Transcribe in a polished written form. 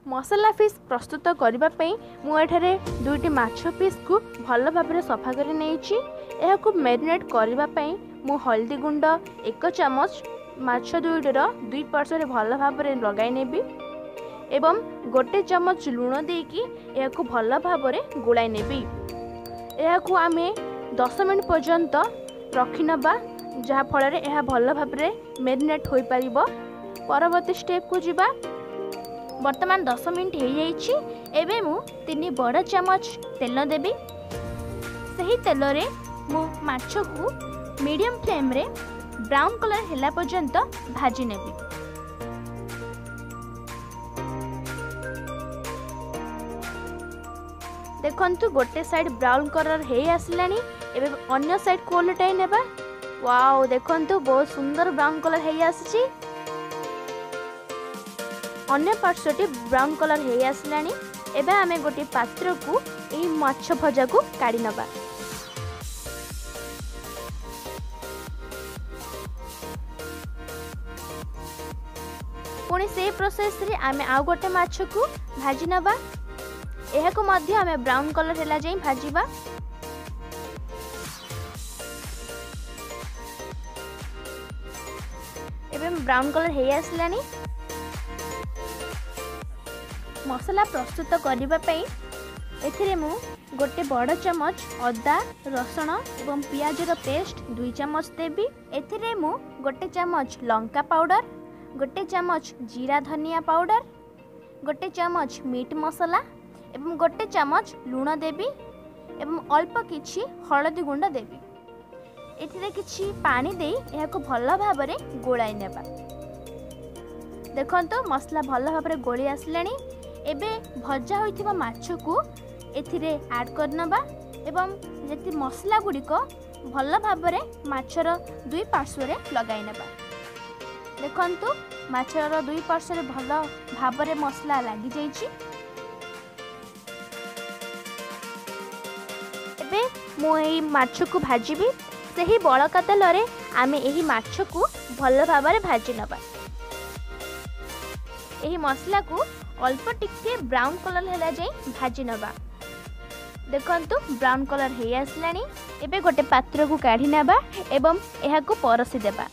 ମସଲା ଫିସ୍ ପ୍ରସ୍ତୁତ କରିବା ପାଇଁ ମୁଁ ଏଠାରେ 2ଟି ମାଛ ପିସ୍କୁ ଭଲ ଭାବରେ ସଫା କରି ନେଇଛି। ଏହାକୁ ମ୍ୟାରିନେଟ୍ କରିବା ପାଇଁ ମୁଁ ହଳଦୀ ଗୁଣ୍ଡ 1 ଚାମଚ ମାଛ ଦୁଇଟିର ଦୁଇ ପାର୍ଶ୍ୱରେ ଭଲ ଭାବରେ ଲଗାଇ ନେବି ଏବଂ 1 ଚାମଚ ଲୁଣ ଦେଇକି ଏହାକୁ ଭଲ ଭାବରେ ଗୋଳାଇ ନେବି। ଏହାକୁ ଆମେ 10 ମିନିଟ୍ ପର୍ଯ୍ୟନ୍ତ ରଖିନେବା, ଯାହାଫଳରେ ଏହା ଭଲ ଭାବରେ ମ୍ୟାରିନେଟ୍ ହୋଇପାରିବ। ପରବର୍ତ୍ତୀ ଷ୍ଟେପ୍କୁ ଯିବା। ବର୍ତ୍ତମାନ 10 ମିନିଟ୍ ହେଇଯାଇଛି। ଏବେ ମୁଁ 3 ବଡ଼ ଚାମଚ ତେଲ ଦେବି। ସେହି ତେଲରେ ମୁଁ ମାଛକୁ ମିଡ଼ିୟମ୍ ଫ୍ଲେମ୍ରେ ବ୍ରାଉନ୍ କଲର୍ ହେଲା ପର୍ଯ୍ୟନ୍ତ ଭାଜି ନେବି। ଦେଖନ୍ତୁ, ଗୋଟେ ସାଇଡ଼୍ ବ୍ରାଉନ୍ କଲର୍ ହେଇ ଆସିଲାଣି। ଏବେ ଅନ୍ୟ ସାଇଡ଼୍କୁ ଓଲଟାଇ ନେବା। ୱାଓ, ଦେଖନ୍ତୁ ବହୁତ ସୁନ୍ଦର ବ୍ରାଉନ୍ କଲର୍ ହେଇ ଆସିଛି। ଅନ୍ୟ ପାର୍ଶ୍ୱଟି ବ୍ରାଉନ୍ କଲର୍ ହେଇ ଆସିଲାଣି। ଏବେ ଆମେ ଗୋଟିଏ ପାତ୍ରକୁ ଏହି ମାଛ ଭଜାକୁ କାଢ଼ି ନେବା। ପୁଣି ସେଇ ପ୍ରୋସେସ୍ରେ ଆମେ ଆଉ ଗୋଟେ ମାଛକୁ ଭାଜି ନେବା। ଏହାକୁ ମଧ୍ୟ ଆମେ ବ୍ରାଉନ୍ କଲର୍ ହେଲା ଯାଏଁ ଭାଜିବା। ଏବେ ବ୍ରାଉନ୍ କଲର୍ ହେଇ ଆସିଲାଣି। ମସଲା ପ୍ରସ୍ତୁତ କରିବା ପାଇଁ ଏଥିରେ ମୁଁ ଗୋଟେ ବଡ଼ ଚାମଚ ଅଦା, ରସୁଣ ଏବଂ ପିଆଜର ପେଷ୍ଟ 2 ଚାମଚ ଦେବି। ଏଥିରେ ମୁଁ 1 ଚାମଚ ଲଙ୍କା ପାଉଡ଼ର, 1 ଚାମଚ ଜିରା ଧନିଆ ପାଉଡ଼ର, 1 ଚାମଚ ମିଟ୍ ମସଲା ଏବଂ 1 ଚାମଚ ଲୁଣ ଦେବି ଏବଂ ଅଳ୍ପ କିଛି ହଳଦୀ ଗୁଣ୍ଡ ଦେବି। ଏଥିରେ କିଛି ପାଣି ଦେଇ ଏହାକୁ ଭଲ ଭାବରେ ଗୋଳାଇ ନେବା। ଦେଖନ୍ତୁ, ମସଲା ଭଲ ଭାବରେ ଗୋଳି ଆସିଲାଣି। ଏବେ ଭଜା ହୋଇଥିବା ମାଛକୁ ଏଥିରେ ଆଡ଼୍ କରିନେବା ଏବଂ ଯେତେ ମସଲା ଗୁଡ଼ିକ ଭଲ ଭାବରେ ମାଛର ଦୁଇ ପାର୍ଶ୍ୱରେ ଲଗାଇ ନେବା। ଦେଖନ୍ତୁ, ମାଛର ଦୁଇ ପାର୍ଶ୍ୱରେ ଭଲ ଭାବରେ ମସଲା ଲାଗିଯାଇଛି। ଏବେ ମୁଁ ଏହି ମାଛକୁ ଭାଜିବି। ସେହି ବଳକା ତେଲରେ ଆମେ ଏହି ମାଛକୁ ଭଲ ଭାବରେ ଭାଜି ନେବା। ଏହି ମସଲାକୁ ଅଳ୍ପ ଟିକେ ବ୍ରାଉନ୍ କଲର୍ ହେଲା ଯାଏଁ ଭାଜି ନେବା। ଦେଖନ୍ତୁ, ବ୍ରାଉନ୍ କଲର୍ ହେଇ ଆସିଲାଣି। ଏବେ ଗୋଟେ ପାତ୍ରକୁ କାଢ଼ି ନେବା ଏବଂ ଏହାକୁ ପରସି ଦେବା।